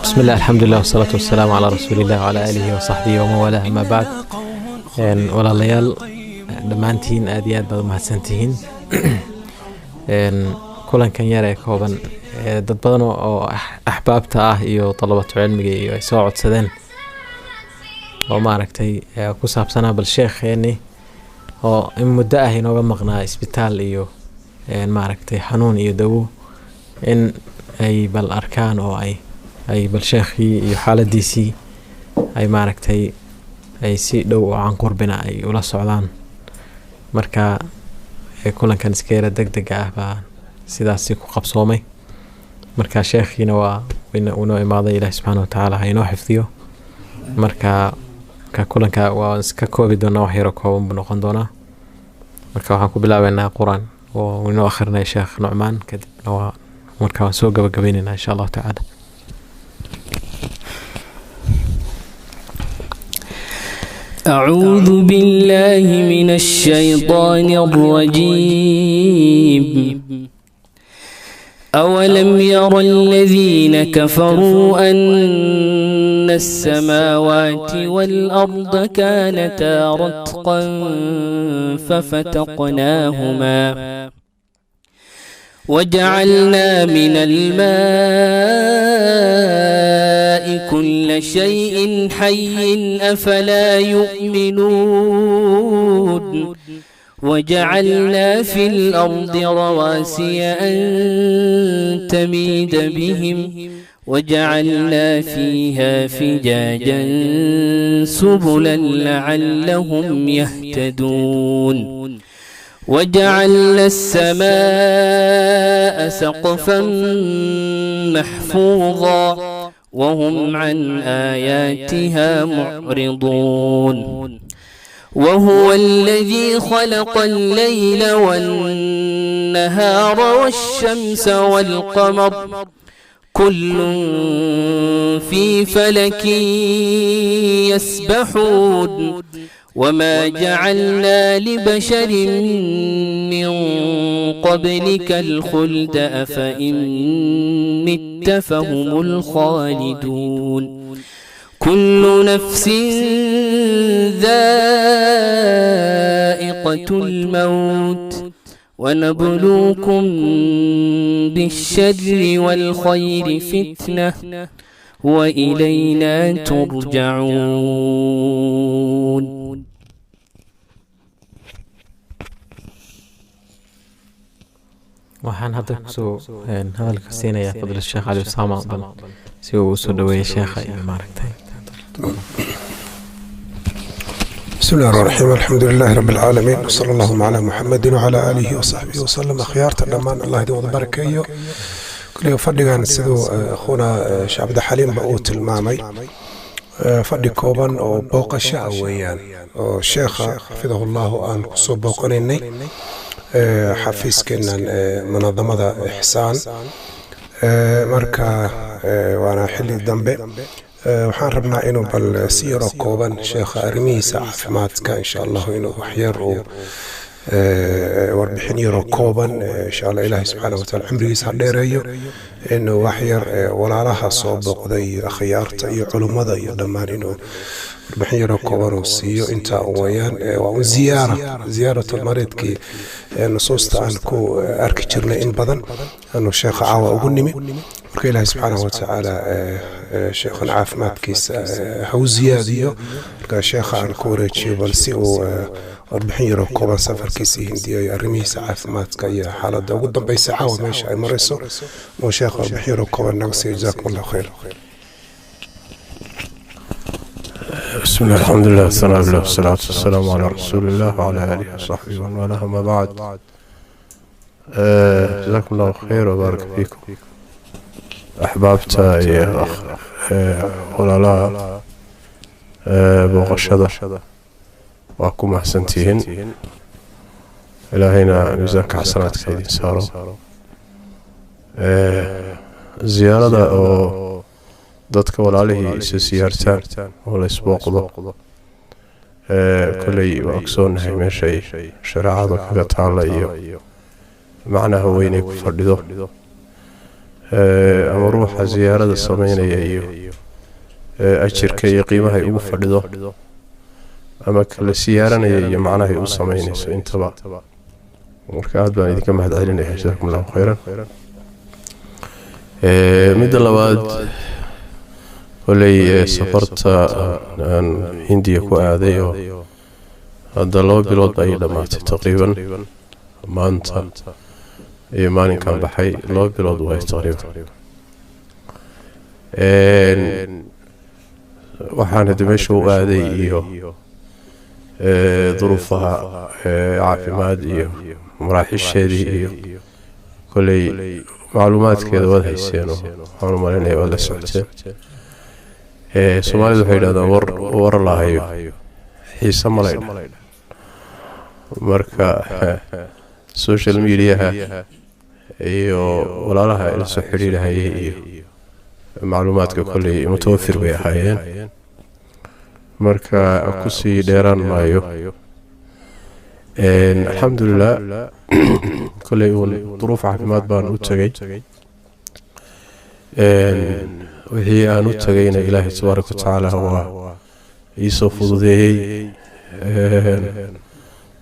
بسم الله، الحمد لله، والصلاة والسلام على رسول الله وعلى آله وصحبه ومن والاه، أما بعد. Walaalayaal dhammaantiin, aad iyo aad baad umahadsantihiin kulankan yar ee kooban ee dad badan oo axbaabta ah iyo dalabatu cilmiga iyo ay soo codsadeen oo maaragtay ku saabsanaa bal sheekheeni oo in muddo ah inooga maqnaa isbitaal iyo maaragtay xanuun iyo dawo, in ay bal arkaan oo ay bal sheekhii iyo xaaladiisii ay maaragtay ay si dhow oo canqurbina ay ula socdaan. Marka kulankan iska yara deg dega ah baa sidaasi ku qabsoomay. Marka sheekhiina waa inoo imaaday, Ilahi subxaana watacaala ha inoo xifdiyo. Marka ka kulanka waa iska koobi doonaa, wax yaro kooban buu noqon doonaa. Marka waxaan ku bilaabeynaa Qur-aan oo inoo akhrinaya Sheekh Nucmaan, kadibna waa marka waan soo gabagabayneynaa insha Allahu tacaala. أعوذ بالله من الشيطان الرجيم. أولم ير الذين كفروا أن السماوات والأرض كانتا رتقا ففتقناهما وجعلنا من الماء كل شيء حي أفلا يؤمنون. وجعلنا في الأرض رواسي أن تميد بهم وجعلنا فيها فجاجا سبلا لعلهم يهتدون. وجعلنا السماء سقفا محفوظا وهم عن آياتها معرضون. وهو الذي خلق الليل والنهار والشمس والقمر كل في فلك يسبحون. وما جعلنا لبشر من قبلك الخلد أفإن مت فهم الخالدون. كل نفس ذائقة الموت ونبلوكم بالشر والخير فتنة وإلينا ترجعون. Waxaan hadda kusoo hadalka siinayaa fadl Sheekh Cali Usaama bal si uu usoo dhaweeyo sheekha iyo maaragtay. بسم الله الرحمن الرحيم، الحمد لله رب العالمين، وصلى اللهم على محمد وعلى آله وصحبه وسلم. Akhyaarta dhammaan, Allah idin wada barakeeyo. Kulliga fadhigan siduu akhuuna Sheekh Cabdixaliimba uu tilmaamay, fadhi kooban oo booqasho ah weeyaan oo sheekha xafidahu Allahu aan kusoo booqanaynay xafiiskeennan munadamada Ixsaan. Marka waana xilli dambe. Waxaan rabnaa inuu bal si yaroo kooban sheekha arrimihiisa caafimaadka insha Allahu inuu waxyar uu warbixin yaroo kooban insha Allah. Ilaahay subxaana wataala cumrigiisa ha dheereeyo, inuu waxyar walaalaha soo booqday iyo akhyaarta iyo culummada iyo dhammaan inuu warbixin yaroo kooban uu siiyo. Intaa un weeyaan. Waa un ziyaara, ziyaaratulmariidkii nusuusta aan ku arki jirnay in badan aanu sheekha caawa ugu nimi. Marka Ilaahay subxaanahu watacaala sheekhan caafimaadkiisa ha u ziyaadiyo. Marka sheekha aan ku wareejiyo bal si uu warbixin yaroo kooban safarkiisa Hindiya iyo arrimihiisa caafimaadka iyo xaaladda ugu dambeysa caawa meesha ay marayso uu sheekha warbixin yaroo kooban naga siiyo. Jazaakum Allahu khayr. بسم الله، الحمد لله، الثناء لله، والصلاة والسلام على رسول الله وعلى آله وصحبه ومن والاه، أما بعد. جزاكم الله خير وبارك فيكم axbaabta iyo walaalaha booqashada, waa ku mahadsantihiin. Ilaahayna miisaanka xasanaadka idin saaro. Ziyaarada oo dadka walaalihii isa siyaartaan oo la isbooqdo, kolley waa ogsoonahay meeshay shareecada kaga taalla iyo macnaha weynay ku fadhido. Ama ruuxa ziyaarada sameynaya iyo ajirka iyo qiimaha ay ugu fadhido, ama kala siyaaranaya iyo macnaha ay u sameynayso intaba. Marka aad baan idinka mahad celinaya, jazaakum allahu khayran. Midda labaad, koley safarta aan Hindiya ku aaday oo hadda 2 bilood ba ay dhammaatay taqriiban, maanta iyo maalinkan baxay 2 bilood waay taqriiban. Waxaan hadda meesha u aaday iyo duruufaha caafimaad iyo maraaxiisheedii iyo koley macluumaadkeeda waad hayseen oo waxaan u malaynaya waad la socoteen. Soomaalidu waxay yidhahdaan war war lahayo xiise malaydha. Marka social mediaha iyo walaalaha ila soo xidhiidhahayay iyo macluumaadka kolley mutawafir bay ahaayeen, marka kusii dheeraan maayo. Alxamdulilah, kolley uun duruuf caafimaad baan u tegay. Wixii aan u tagayna Ilaahay tabaaraka watacaala waa iisoo fududeeyey.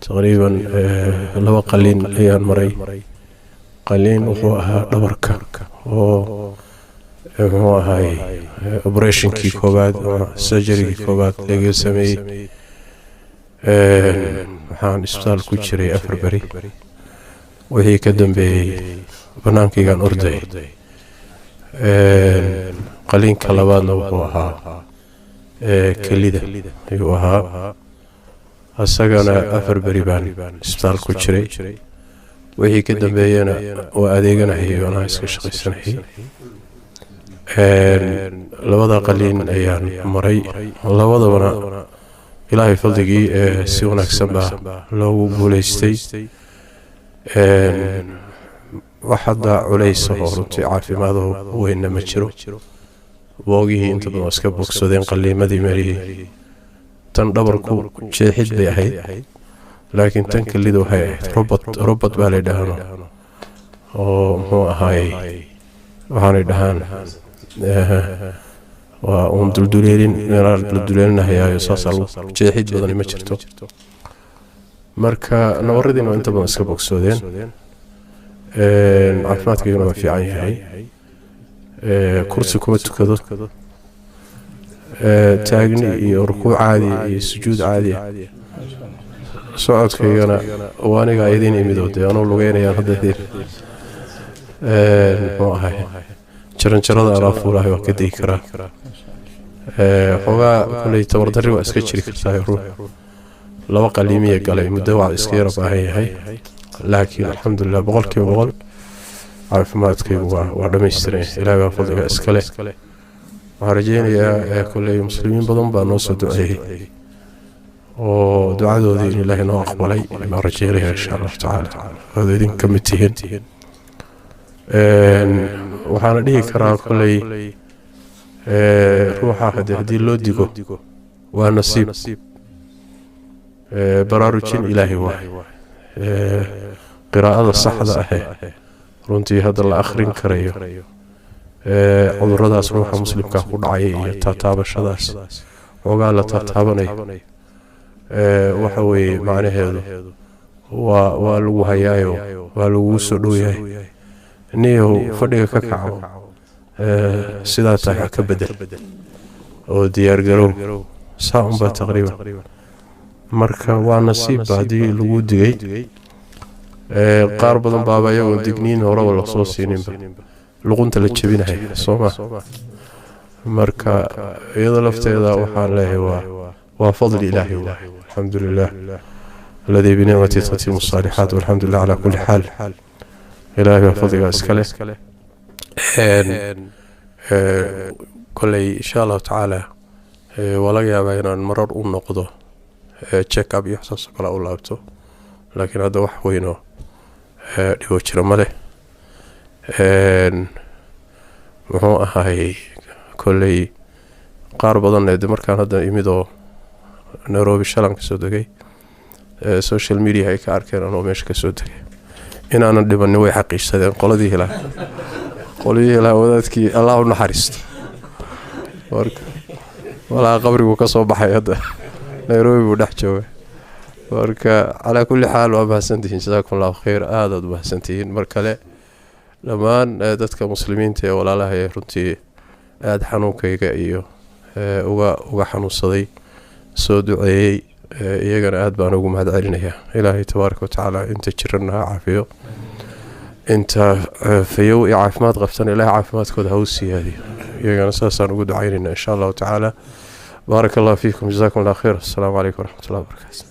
Taqriiban 2 qaliin ayaan maray. Qaliin wuxuu ahaa dhabarka oo muxuu ahaay operationkii koowaad ama surgerygii koowaad laga sameeyey. Waxaan isbitaal ku jiray 4 beri. Wixii ka dambeeyey bannaankaygaan orday. Qaliinka labaadna wuxuu ahaa kelida ayuu ahaa, isagana 4 beri baan isbitaal ku jiray. Wixii ka dambeeyena waa adeeganahayay, anaa iska shaqaysanayay. Labada qaliin ayaan maray, labadabana Ilaahay fadligii si wanaagsan baa loogu guuleystay. Wax hadda culays oo runtii caafimaadahu weynna ma jiro. Boogihii inta badan waa iska bogsadeen qaliimadii mariyey. Tan dhabarku jeexid bay ahayd, laakiin tan kelida waxay ahayd robot. Robot baa la yidhaahdo oo muxuu ahaayey, waxaanay dhahaan waa uun dulduleelin, meelaa la duleelinahayaayo saasaa lagu jeexid badani ma jirto. Marka nabaradiina waa inta badan iska bogsoodeen, caafimaadkayguna waa fiican yahay. Kursi kuma tukado, taagni iyo rukuuc caadi iyo sujuud caadi ah. Socodkaygana waa aniga idin imid oo dee anuu lugeynayaan hadda idin muxuu ahay jaranjarada anaa fuulahay, waa ka degi karaa. Xoogaa kolley tabardarri waa iska jiri kartaa, ruux 2 qaliimiya galay muddo waa iska yara baahan yahay, laakiin alxamdulilah 100% caafimaadkaygu waa dhammaystiran yahay. Ilahay baa fadliga iska leh. Waxaan rajeynayaa kolley muslimiin badan baa noo soo duceeyey oo ducadoodii in Ilaahay noo aqbalay baan rajeynaya insha Allahu tacaala, waad idin ka mid tihiin. Waxaana dhihi karaa kolley ruuxa haddii loo digo waa nasiib, baraarujin Ilaahay waay. Qiraa'ada saxda ahe runtii hadda la akhrin karayo cuduradaas ruuxa muslimka ku dhacaya iyo taataabashadaas xoogaa la taataabanayo, waxa weeye macnaheedu waa lagu hayaayo, waa lagugu soo dhow yahay, niyow fadhiga ka kaco, sidaa tahay wax ka bedel oo diyaargarow, saa unbaa taqriiban. Marka waa nasiibba haddii lagu digay. Qaar badan baaba iyagoon digniin horeba lasoo siininba luqunta la jebinaya, soo ma? Marka iyada lafteeda waxaan leeyahay waa fadli Ilaahay waay. Alxamdu lilah alladii binicmati tatimu asaalixaat, walxamdu lilah calaa kulli xaal. Ilaahay baa fadligaa iska leh. Kolley insha Allahu tacaala waa laga yaabaa inaan marar u noqdo check up iyo waxsaas oo kale u laabto, laakiin hadda wax weynoo dhibo jira ma leh. Muxuu ahaay kolley qaar badan de markaan hadda imid oo Nairobi shalan kasoo degay, social media ay ka arkeen anoo meesha kasoo degay inaanan dhibanin way xaqiijsadeen qoladii helaa. Qolyihii lahaa wadaadkii Allah u naxariisto, marka walaa qabriguu ka soo baxay, hadda Nairobi buu dhex jooga. Marka calaa kulli xaal waa mahadsantihiin, jasaakum Allahu khayr, aadaad u mahadsantihiin. Mar kale dhammaan dadka muslimiinta ee walaalaha ee runtii aada xanuunkayga iyo uga xanuunsaday, soo duceeyey, iyagana aada baan ugu mahad celinayaa. Ilaahay tabaaraka watacaala inta jirana ha caafiyo, inta fayow iyo caafimaad qabtana Ilahay caafimaadkooda ha u siyaadiyo. Iyagana saasaan ugu ducaynayna insha Allahu tacaala. Baaraka Allahu fiikum, jasaakum Allah khayr. Assalaamu calaykum waraxmatullahi wabarakaatu.